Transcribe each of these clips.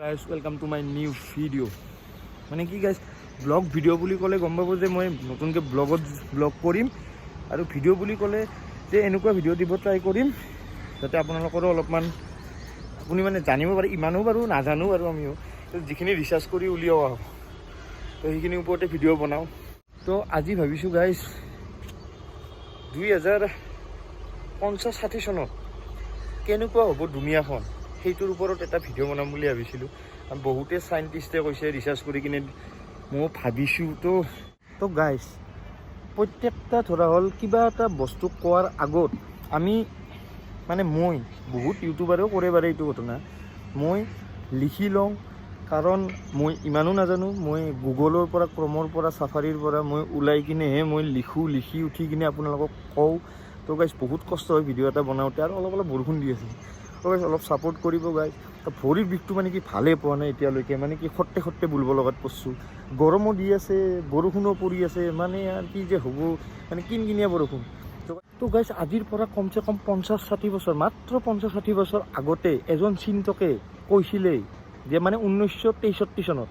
Guys, welcome to my new video. মানে কি guys, blog video' বুলি ক'লে গম পাব যে মই নতুনকৈ ব্লগত ব্লগ কৰিম আৰু ভিডিঅ' বুলি ক'লে যে এনেকুৱা ভিডিঅ' দিব ট্ৰাই কৰিম যাতে আপোনালোকৰো অলপমান আপুনি মানে জানিব পাৰে। ইমানো বাৰু নাজানো বাৰু আমিও তো যিখিনি ৰিচাৰ্চ কৰি উলিয়াওঁ আৰু তো সেইখিনিৰ ওপৰতে ভিডিঅ' বনাওঁ। তো আজি ভাবিছোঁ গাইজ, 2050-60 চনত কেনেকুৱা হ'ব দুনীয়াখন, সেইটোৰ ওপৰত এটা ভিডিঅ' বনাম বুলি ভাবিছিলোঁ। কাৰণ বহুতে চাইণ্টিষ্টে কৈছে ৰিচাৰ্চ কৰি কিনে, ময়ো ভাবিছোঁ। তো গাইজ, প্ৰত্যেকটা ধৰা হ'ল কিবা এটা বস্তু কোৱাৰ আগত আমি মানে মই বহুত ইউটিউবাৰেও কৰে বাৰু এইটো ঘটনা, মই লিখি লওঁ। কাৰণ মই ইমানো নাজানো। মই গুগলৰ পৰা, ক্ৰমৰ পৰা, চাফাৰীৰ পৰা মই ওলাই কিনেহে মই লিখোঁ, লিখি উঠি কিনে আপোনালোকক কওঁ। তো গাইজ, বহুত কষ্ট হয় ভিডিঅ' এটা বনাওঁতে আৰু অলপ অলপ বৰষুণ দি আছে। তো গাইজ, অলপ ছাপোৰ্ট কৰিব গাইজ। তো ভৰিৰ বিষটো মানে কি ভালেই পোৱা নাই এতিয়ালৈকে, মানে কি সত্তে সত্তে বুলব লগাত পৰছোঁ। গৰমো দি আছে, বৰষুণো পৰি আছে, মানে আৰু কি যে হ'ব, মানে কিনকিনীয়া বৰষুণ। তো গাইজ, আজিৰ পৰা কমচে কম 50-60 বছৰ, মাত্ৰ 50-60 বছৰ আগতে এজন চিন্তকে কৈছিলে যে মানে 1963 চনত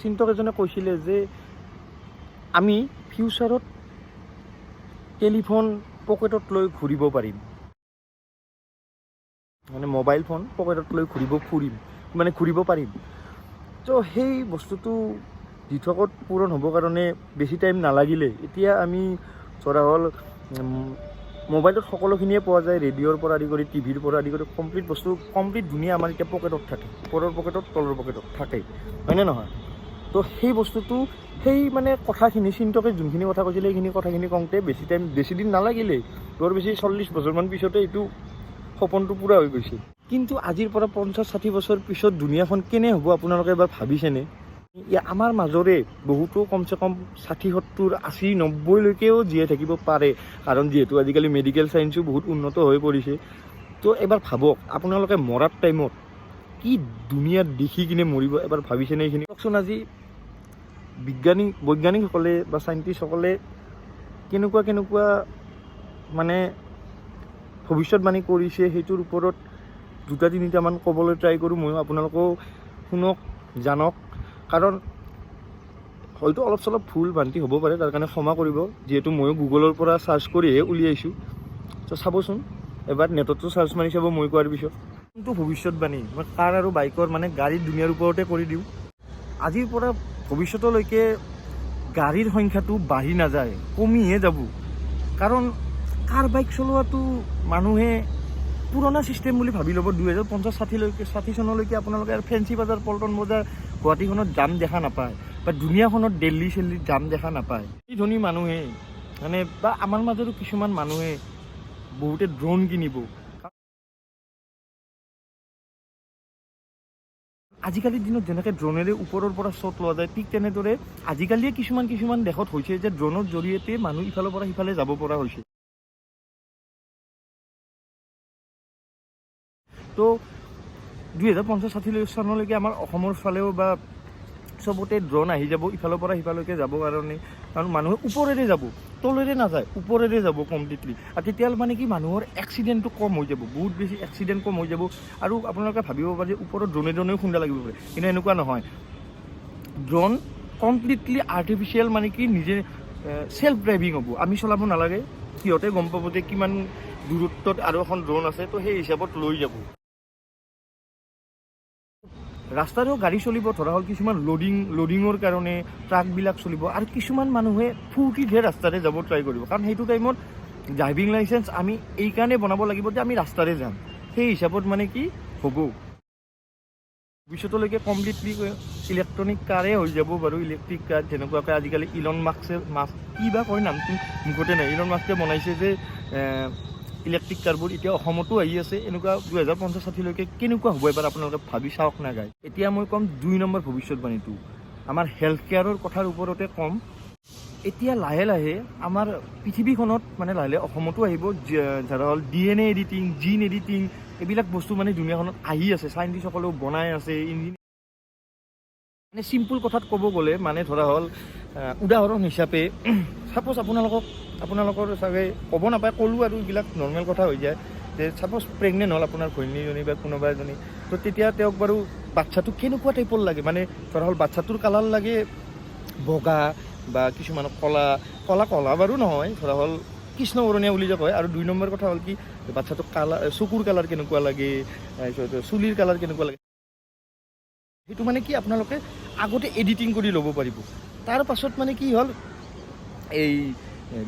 চিন্তক এজনে কৈছিলে যে আমি ফিউচাৰত টেলিফোন পকেটত লৈ ঘূৰিব পাৰিম, মানে মোবাইল ফোন পকেটত লৈ ঘূৰিব ফুৰিম, মানে ঘূৰিব পাৰিম। তো সেই বস্তুটো দিঠকত পূৰণ হ'বৰ কাৰণে বেছি টাইম নালাগিলে। এতিয়া আমি ধৰা হ'ল মোবাইলটোত সকলোখিনিয়ে পোৱা যায়। ৰেডিঅ'ৰ পৰা আদি কৰি, টিভিৰ পৰা আদি কৰি কমপ্লিট বস্তু, কমপ্লিট ধুনীয়া আমাৰ এতিয়া পকেটত থাকে, ওপৰৰ পকেটত, তলৰ পকেটত থাকে, হয়নে নহয়? তো সেই বস্তুটো, সেই মানে কথাখিনি, চিন্তকে যোনখিনি কথা কৈছিলে, সেইখিনি কথাখিনি কওঁতে বেছি টাইম, বেছি দিন নালাগিলেই। বৰ বেছি 40 বছৰমান পিছতে এইটো সপোনটো পূৰা হৈ গৈছে। কিন্তু আজিৰ পৰা 50-60 বছৰ পিছত দুনীয়াখন কেনে হ'ব, আপোনালোকে এবাৰ ভাবিছেনে? আমাৰ মাজৰে বহুতো কমচে কম 60, 70, 80, 90লৈকেও জীয়াই থাকিব পাৰে, কাৰণ যিহেতু আজিকালি মেডিকেল চায়েন্সো বহুত উন্নত হৈ পৰিছে। তো এবাৰ ভাবক, আপোনালোকে মৰাৰ টাইমত কি দুনীয়াত দেখি কিনে মৰিব, এবাৰ ভাবিছেনে এইখিনি? কওকচোন, আজি বিজ্ঞানী বৈজ্ঞানিকসকলে বা চাইণ্টিষ্টসকলে কেনেকুৱা কেনেকুৱা মানে ভৱিষ্যতবাণী কৰিছে, সেইটোৰ ওপৰত দুটা তিনিটামান ক'বলৈ ট্ৰাই কৰোঁ ময়ো। আপোনালোকেও শুনক, জানক। কাৰণ হয়তো অলপ চলপ ভুল ভ্ৰান্তি হ'ব পাৰে, তাৰ কাৰণে ক্ষমা কৰিব, যিহেতু ময়ো গুগলৰ পৰা চাৰ্চ কৰিহে উলিয়াইছোঁ। তো চাবচোন এবাৰ, নেটতো চাৰ্চ মাৰি চাব মই কোৱাৰ পিছত। কোনটো ভৱিষ্যতবাণী মই কাৰ আৰু বাইকৰ, মানে গাড়ীৰ দুনীয়াৰ ওপৰতে কৰি দিওঁ। আজিৰ পৰা ভৱিষ্যতলৈকে গাড়ীৰ সংখ্যাটো বাঢ়ি নাযায়, কমিহে যাব। কাৰণ কাৰ বাইক চলোৱাটো মানুহে পুৰণা ছিষ্টেম বুলি ভাবি ল'ব। 2050-60লৈকে, 60 চনলৈকে আপোনালোকে আৰু ফেঞ্চি বজাৰ, পল্টন বজাৰ, গুৱাহাটীখনত জাম দেখা নাপায় বা দুনীয়াখনত দিল্লী চেল্লীত জাম দেখা নাপায়। এই ধনী মানুহে মানে বা আমাৰ মাজতো কিছুমান মানুহে বহুতে ড্ৰোন কিনিব। আজিকালিৰ দিনত যেনেকৈ ড্ৰোনেৰে ওপৰৰ পৰা শ্বট লোৱা যায়, ঠিক তেনেদৰে আজিকালিয়ে কিছুমান কিছুমান দেশত হৈছে যে ড্ৰোনৰ জৰিয়তে মানুহ ইফালৰ পৰা সিফালে যাব পৰা হৈছে। তো 2050-60 চনলৈকে আমাৰ অসমৰ ফালেও বা চবতে ড্ৰোন আহি যাব ইফালৰ পৰা সিফালৈকে যাবৰ কাৰণে। কাৰণ মানুহে ওপৰেৰে যাব, তলেৰে নাযায়, ওপৰেৰে যাব কমপ্লিটলি। আৰু তেতিয়া মানে কি মানুহৰ এক্সিডেণ্টটো কম হৈ যাব, বহুত বেছি এক্সিডেণ্ট কম হৈ যাব। আৰু আপোনালোকে ভাবিব পাৰে যে ওপৰত ড্ৰোনে ড্ৰোনেও খুন্দা লাগিব পাৰে, কিন্তু এনেকুৱা নহয়। ড্ৰোন কমপ্লিটলি আৰ্টিফিচিয়েল, মানে কি নিজে চেল্ফ ড্ৰাইভিং হ'ব, আমি চলাব নালাগে। সিহঁতে গম পাব যে কিমান দূৰত্বত আৰু এখন ড্ৰোন আছে, তো সেই হিচাপত লৈ যাব। ৰাস্তাৰেও গাড়ী চলিব, ধৰা হ'ল কিছুমান লোডিঙৰ কাৰণে ট্ৰাকবিলাক চলিব। আৰু কিছুমান মানুহে ফূৰ্তিতহে ৰাস্তাৰে যাব ট্ৰাই কৰিব, কাৰণ সেইটো টাইমত ড্ৰাইভিং লাইচেঞ্চ আমি এইকাৰণে বনাব লাগিব যে আমি ৰাস্তাৰে যাম। সেই হিচাপত মানে কি হ'ব, ভৱিষ্যতলৈকে কমপ্লিটলি ইলেক্ট্ৰনিক কাৰে হৈ যাব বাৰু। ইলেক্ট্ৰিক কাৰ যেনেকুৱাকৈ আজিকালি ইলন মাস্কে, মাস্ক কি বা কয় নামটো মুখতে নাই, ইলন মাস্কে বনাইছে যে ইলেক্ট্ৰিক কাৰবোৰ এতিয়া অসমতো আহি আছে। এনেকুৱা 2050-60লৈকে কেনেকুৱা হ'ব, এবাৰ আপোনালোকে ভাবি চাওক না গাইজ। এতিয়া মই ক'ম 2 নম্বৰ ভৱিষ্যতবাণীটো, আমাৰ হেল্থ কেয়াৰৰ কথাৰ ওপৰতে ক'ম। এতিয়া লাহে লাহে আমাৰ পৃথিৱীখনত, মানে লাহে লাহে অসমতো আহিব, ধৰা হ'ল DNA editing, জিন এডিটিং, এইবিলাক বস্তু মানে দুনীয়াখনত আহি আছে, চাইণ্টিষ্টসকলেও বনাই আছে। ইঞ্জিনিয়াৰ মানে চিম্পুল কথাত ক'ব গ'লে, মানে ধৰা হ'ল উদাহৰণ হিচাপে ছাপ'জ আপোনালোকৰ চাগে ক'ব নাপায়, ক'লোঁ আৰু এইবিলাক নৰ্মেল কথা হৈ যায়। যে ছাপ'জ প্ৰেগনেণ্ট হ'ল আপোনাৰ ঘৈণীজনী বা কোনোবা এজনী, তো তেতিয়া তেওঁক বাৰু বাচ্ছাটো কেনেকুৱা টাইপৰ লাগে, মানে ধৰা হ'ল বাচ্ছাটোৰ কালাৰ লাগে বগা বা কিছুমানক ক'লা ক'লা ক'লা বাৰু নহয়, ধৰা হ'ল কৃষ্ণবৰণীয়া বুলি যে কয়। আৰু 2 নম্বৰ কথা হ'ল কি, বাচ্ছাটোৰ কালাৰ, চকুৰ কালাৰ কেনেকুৱা লাগে, তাৰপিছত চুলিৰ কালাৰ কেনেকুৱা লাগে, সেইটো মানে কি আপোনালোকে আগতে এডিটিং কৰি ল'ব পাৰিব। তাৰ পাছত মানে কি হ'ল, এই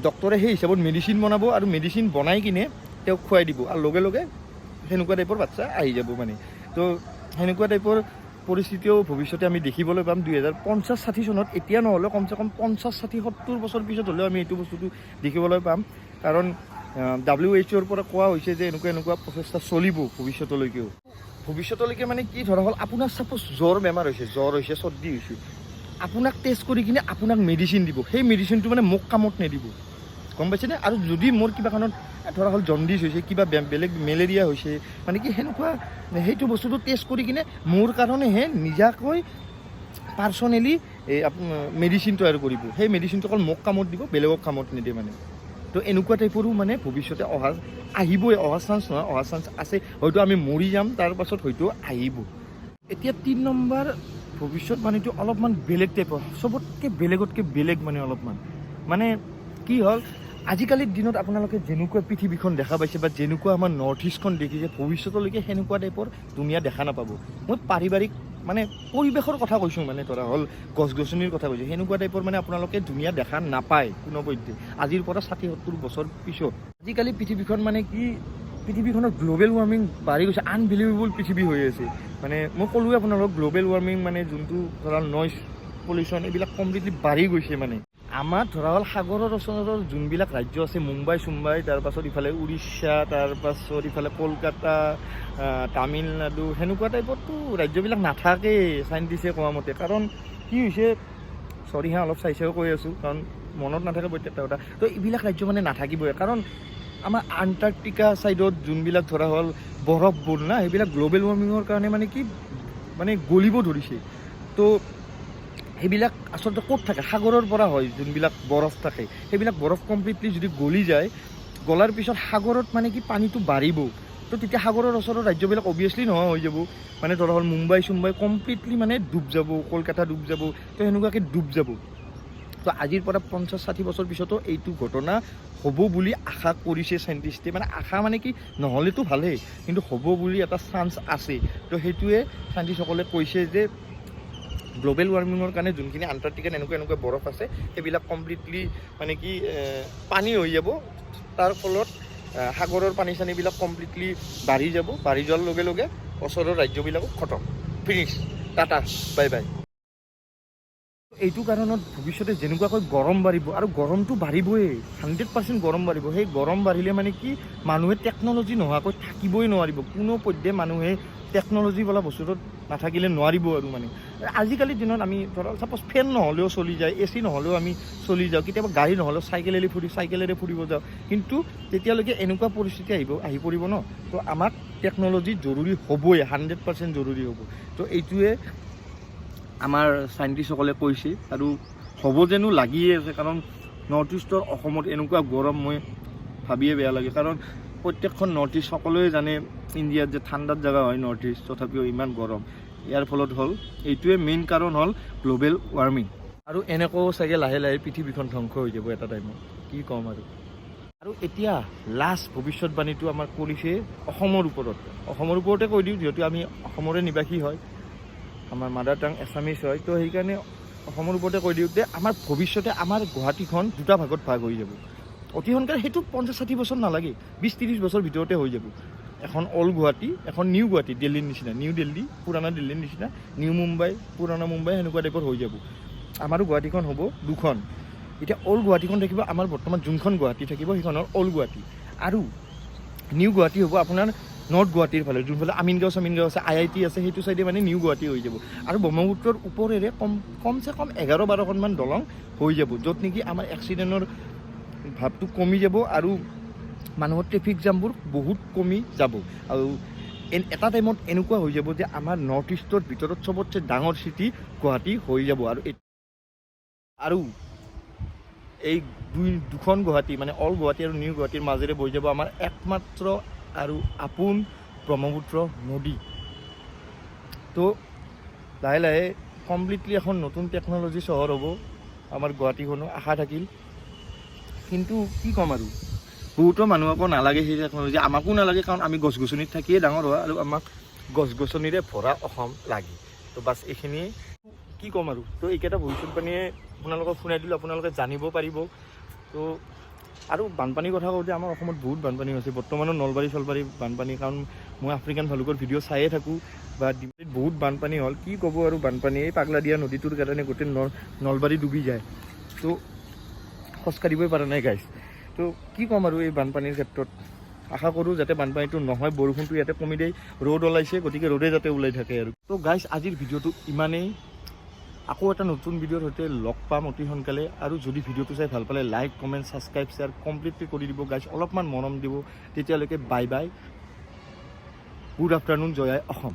ডক্টৰে সেই হিচাপত মেডিচিন বনাব আৰু মেডিচিন বনাই কিনে তেওঁক খুৱাই দিব আৰু লগে লগে সেনেকুৱা টাইপৰ বাচ্ছা আহি যাব। মানে তো সেনেকুৱা টাইপৰ পৰিস্থিতিও ভৱিষ্যতে আমি দেখিবলৈ পাম 2050-60 চনত। এতিয়া নহ'লেও কমচে কম 50, 60, 70 বছৰ পিছত হ'লেও আমি এইটো বস্তুটো দেখিবলৈ পাম, কাৰণ WHO ৰ পৰা কোৱা হৈছে যে এনেকুৱা এনেকুৱা প্ৰচেষ্টা চলিব ভৱিষ্যতলৈকেও। ভৱিষ্যতলৈকে মানে কি, ধৰা হ'ল আপোনাৰ ছাপ'জ জ্বৰ বেমাৰ হৈছে, জ্বৰ হৈছে, চৰ্দি হৈছে, আপোনাক টেষ্ট কৰি কিনে আপোনাক মেডিচিন দিব। সেই মেডিচিনটো মানে মোক কামত নিদিব, গম পাইছেনে? আৰু যদি মোৰ কিবা কাৰণত ধৰা হ'ল জণ্ডিছ হৈছে, কিবা বেলেগ মেলেৰিয়া হৈছে, মানে কি সেনেকুৱা সেইটো বস্তুটো টেষ্ট কৰি কিনে মোৰ কাৰণেহে নিজাকৈ পাৰ্চনেলি এই মেডিচিন তৈয়াৰ কৰিব। সেই মেডিচিনটো অকল মোক কামত দিব, বেলেগক কামত নিদিয়ে। মানে তো এনেকুৱা টাইপৰো মানে ভৱিষ্যতে আহিবই, অহা চান্স নহয়, অহা চান্স আছে। হয়তো আমি মৰি যাম, তাৰ পাছত হয়তো আহিব। এতিয়া 3 নম্বৰ ভৱিষ্যতবাণীটো অলপমান বেলেগ টাইপৰ, চবতকৈ বেলেগতকৈ বেলেগ। মানে অলপমান মানে কি হ'ল, আজিকালিৰ দিনত আপোনালোকে যেনেকুৱা পৃথিৱীখন দেখা পাইছে বা যেনেকুৱা আমাৰ নৰ্থ ইষ্টখন দেখিছে, ভৱিষ্যতলৈকে সেনেকুৱা টাইপৰ দুনীয়া দেখা নাপাব। মই পাৰিবাৰিক মানে পৰিৱেশৰ কথা কৈছোঁ, মানে ধৰা হ'ল গছ গছনিৰ কথা কৈছোঁ। সেনেকুৱা টাইপৰ মানে আপোনালোকে দুনীয়া দেখা নাপায় কোনোপধ্যে আজিৰ পৰা 60-70 বছৰ পিছত। আজিকালি পৃথিৱীখন মানে কি, পৃথিৱীখনত গ্ল'বেল ৱাৰ্মিং বাঢ়ি গৈছে, আনবিলিভেবল পৃথিৱী হৈ আছে। মানে মই ক'লোৱে আপোনালোকক, গ্ল'বেল ৱাৰ্মিং মানে যোনটো ধৰা নইজ পলিউশ্যন, এইবিলাক কমপ্লিটলি বাঢ়ি গৈছে। মানে আমাৰ ধৰা হ'ল সাগৰৰ ওচৰৰ যোনবিলাক ৰাজ্য আছে, মুম্বাই চুম্বাই, তাৰপাছত ইফালে উৰিষ্যা, তাৰপাছত ইফালে কলকাতা, তামিলনাডু, সেনেকুৱা টাইপততো ৰাজ্যবিলাক নাথাকেই চাইণ্টিষ্টে কোৱা মতে। কাৰণ কি হৈছে, চৰি হা, অলপ চাই চাইও কৈ আছোঁ, কাৰণ মনত নাথাকে প্ৰত্যেকটা কথা। তো এইবিলাক ৰাজ্য মানে নাথাকিবই, কাৰণ আমাৰ আণ্টাৰ্কটিকা ছাইডত যোনবিলাক ধৰা হ'ল বৰফবোৰ না, সেইবিলাক গ্ল'বেল ৱাৰ্মিঙৰ কাৰণে মানে কি মানে গলিব ধৰিছে। তো সেইবিলাক আচলতে ক'ত থাকে? সাগৰৰ পৰা হয় যোনবিলাক বৰফ থাকে, সেইবিলাক বৰফ কমপ্লিটলি যদি গলি যায়, গলাৰ পিছত সাগৰত মানে কি পানীটো বাঢ়িব। তো তেতিয়া সাগৰৰ ওচৰৰ ৰাজ্যবিলাক অভিয়াছলি নোহোৱা হৈ যাব। মানে ধৰা হ'ল মুম্বাই চুম্বাই কমপ্লিটলি মানে ডুব যাব, কলকাতা ডুব যাব, তো সেনেকুৱাকৈ ডুব যাব। তো আজিৰ পৰা 50-60 বছৰ পিছতো এইটো ঘটনা হ'ব বুলি আশা কৰিছে চাইণ্টিষ্টে। মানে আশা মানে কি, নহ'লেতো ভালেই, কিন্তু হ'ব বুলি এটা চান্স আছে। তো সেইটোৱে চাইণ্টিষ্টসকলে কৈছে যে গ্ল'বেল ৱাৰ্মিঙৰ কাৰণে যোনখিনি আণ্টাৰ্কটিকাত এনেকুৱা এনেকুৱা বৰফ আছে, সেইবিলাক কমপ্লিটলি মানে কি পানী হৈ যাব। তাৰ ফলত সাগৰৰ পানী চানীবিলাক কমপ্লিটলি বাঢ়ি যাব। বাঢ়ি যোৱাৰ লগে লগে ওচৰৰ ৰাজ্যবিলাকো খতম, ফিনিছ, টাটা, বাই বাই। এইটো কাৰণত ভৱিষ্যতে যেনেকুৱাকৈ গৰম বাঢ়িব, আৰু গৰমটো বাঢ়িবই, 100% গৰম বাঢ়িব। সেই গৰম বাঢ়িলে মানে কি, মানুহে টেকন'লজি নোহোৱাকৈ থাকিবই নোৱাৰিব। কোনো পধ্যে মানুহে টেকন'লজি বোলা বস্তুটোত নাথাকিলে নোৱাৰিব। আৰু মানে আজিকালিৰ দিনত আমি ধৰক ছাপ'জ ফেন নহ'লেও চলি যায়, এ চি নহ'লেও আমি চলি যাওঁ, কেতিয়াবা গাড়ী নহ'লেও চাইকেলেৰে ফুৰিব যাওঁ। কিন্তু তেতিয়ালৈকে এনেকুৱা পৰিস্থিতি আহি পৰিব ন, তো আমাক টেকন'লজি জৰুৰী হ'বই, 100% জৰুৰী হ'ব। তো এইটোৱে আমাৰ চাইণ্টিষ্টসকলে কৈছে আৰু হ'ব যেনো লাগিয়ে আছে, কাৰণ নৰ্থ ইষ্টৰ অসমত এনেকুৱা গৰম, মই ভাবিয়ে বেয়া লাগে। কাৰণ প্ৰত্যেকখন নৰ্থ ইষ্ট সকলোৱে জানে ইণ্ডিয়াত যে ঠাণ্ডাত জেগা হয় নৰ্থ ইষ্ট, তথাপিও ইমান গৰম। ইয়াৰ ফলত হ'ল, এইটোৱে মেইন কাৰণ হ'ল গ্ল'বেল ৱাৰ্মিং। আৰু এনেকুৱাও চাগে লাহে লাহে পৃথিৱীখন ধ্বংস হৈ যাব এটা টাইমত, কি ক'ম আৰু। আৰু এতিয়া লাষ্ট ভৱিষ্যতবাণীটো আমাৰ কৰিছে অসমৰ ওপৰত। অসমৰ ওপৰতে কৈ দিওঁ, যিহেতু আমি অসমৰে নিবাসী হয়, আমাৰ মাডাৰ টাং এছামিছ হয়, তো সেইকাৰণে অসমৰ ওপৰতে কৈ দিওঁ যে আমাৰ ভৱিষ্যতে আমাৰ গুৱাহাটীখন দুটা ভাগত ভাগ হৈ যাব অতি সোনকালে। সেইটো 50-60 বছৰ নালাগে, 20-30 বছৰ ভিতৰতে হৈ যাব। এখন অল্ড গুৱাহাটী, এখন নিউ গুৱাহাটী, দিল্লীৰ নিচিনা নিউ দিল্লী, পুৰাণা দিল্লীৰ নিচিনা নিউ মুম্বাই, পুৰণা মুম্বাই, সেনেকুৱা টাইপৰ হৈ যাব। আমাৰো গুৱাহাটীখন হ'ব দুখন। এতিয়া অল্ড গুৱাহাটীখন থাকিব আমাৰ বৰ্তমান যোনখন গুৱাহাটী থাকিব, সেইখন হ'ল অল্ড গুৱাহাটী। আৰু নিউ গুৱাহাটী হ'ব আপোনাৰ নৰ্থ গুৱাহাটীৰ ফালে, যোনফালে আমিনগাঁও চামিনগাঁও আছে, আই I T আছে, সেইটো চাইডে মানে নিউ গুৱাহাটী হৈ যাব। আৰু ব্ৰহ্মপুত্ৰৰ ওপৰেৰে কমচে কম 11-12খনমান দলং হৈ যাব, য'ত নেকি আমাৰ এক্সিডেণ্টৰ ভাৱটো কমি যাব আৰু মানুহৰ ট্ৰেফিক জামবোৰ বহুত কমি যাব। আৰু এটা টাইমত এনেকুৱা হৈ যাব যে আমাৰ নৰ্থ ইষ্টৰ ভিতৰত চবতছে ডাঙৰ চিটি গুৱাহাটী হৈ যাব। আৰু এই দুখন গুৱাহাটী, মানে অল্ড গুৱাহাটী আৰু নিউ গুৱাহাটীৰ মাজেৰে বৈ যাব আমাৰ একমাত্ৰ আৰু আপোন ব্ৰহ্মপুত্ৰ নদী। তো লাহে লাহে কমপ্লিটলি এখন নতুন টেকন'লজি চহৰ হ'ব আমাৰ গুৱাহাটীখনো, আশা থাকিল। কিন্তু কি ক'ম আৰু, বহুতো মানুহকো নালাগে সেই টেকন'লজি, আমাকো নালাগে, কাৰণ আমি গছ গছনিত থাকিয়ে ডাঙৰ হোৱা আৰু আমাক গছ গছনিৰে ভৰা অসম লাগে। তো বাছ, এইখিনিয়ে কি ক'ম আৰু। তো এইকেইটা ভৱিষ্যতবাণীয়ে আপোনালোকক শুনাই দিলোঁ, আপোনালোকে জানিব পাৰিব। তো আৰু বানপানীৰ কথা কওঁতে আমাৰ অসমত বহুত বানপানী হৈছে বৰ্তমানো, নলবাৰী চলবাৰী বানপানী, কাৰণ মই আফ্ৰিকান ভালুকৰ ভিডিঅ' চায়ে থাকোঁ। বা ডিমাৰীত বহুত বানপানী হ'ল। কি ক'ব আৰু, বানপানী এই পাগলা দিয়া নদীটোৰ কাৰণে গোটেই নলবাৰী ডুবি যায়। তো খোজকাঢ়িবই পৰা নাই গাইছ। তো কি ক'ম আৰু এই বানপানীৰ ক্ষেত্ৰত, আশা কৰোঁ যাতে বানপানীটো নহয়, বৰষুণটো ইয়াতে কমি দিয়ে। ৰ'দ ওলাইছে, গতিকে ৰ'দে যাতে ওলাই থাকে আৰু। তো গাইছ, আজিৰ ভিডিঅ'টো ইমানেই। আকৌ এটা নতুন ভিডিঅ'ৰ সৈতে লগ পাম অতি সোনকালে। আৰু যদি ভিডিঅ'টো চাই ভাল পালে like, comment, subscribe, share completely কৰি দিব গাইছ, অলপমান মৰম দিব। তেতিয়ালৈকে বাই বাই, গুড আফটাৰনুন, জয় আই অসম।